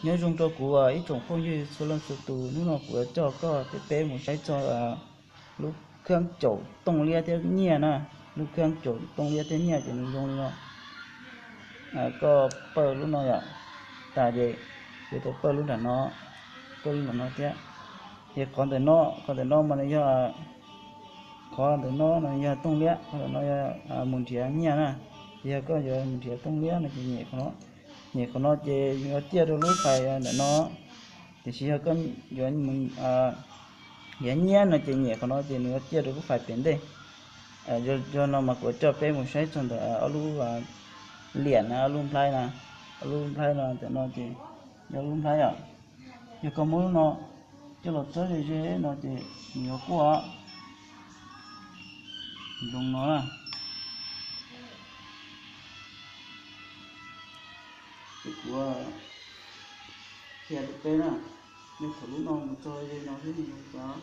Nyob zoo rau kuv ib tsoom phooj ywg txhua leej txhua tus, hnub no kuv yuav coj koj thiab peb mus saib txog lub khaab caum tooj liab thiab nyiaj na. Lub khaab caum tooj liab thiab nyiaj ces nws zoo li no. Koj pawj lub no yom, tas ces yuav tau pawj lub nram no, pawj lub nram no thiab. Ces qhov ntawm no, qhov ntawm no mas nws yog, qhov ntawm no no yog tooj liab, qhov ntawm no yog mus nrhiav nyiaj na. Ces yog koj yuav mus nrhiav tooj liab no ces nyem qhov no, nyem qhov no ces yuav ciaj rau lub fais ntawm no. Tiam sis yog koj yuav mus nrhiav nyiaj no ces nyem qhov no ces nws yuav ciaj rau lub fais pem ntej. Yog no mas kuv coj peb mus saib txog ntawm ob lub liam na, ob lub nplhaib na, ob lub nplhaib no ntawm no ces yog lub nplhaib os. Yog koj muab lub no coj los txawb ze ze no ces nws yuav quaj zoo no na. Ces kuv qhia rau peb na, nej thaum lub no mus txog ze no xwb nws zoo tas.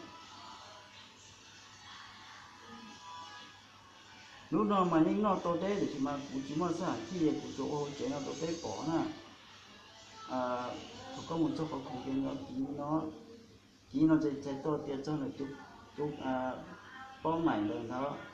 Lub no mas yeej noj tau deb tiam sis mas kuv tsis muaj sab ham thij, kuv tsuas ua hauv tsev no rau peb pom na. Thaum koj mus txog qhov khoom ces nws kiv no, kiv no ces txhais tau tias txog ntawm tus paub maim ntawd ntag.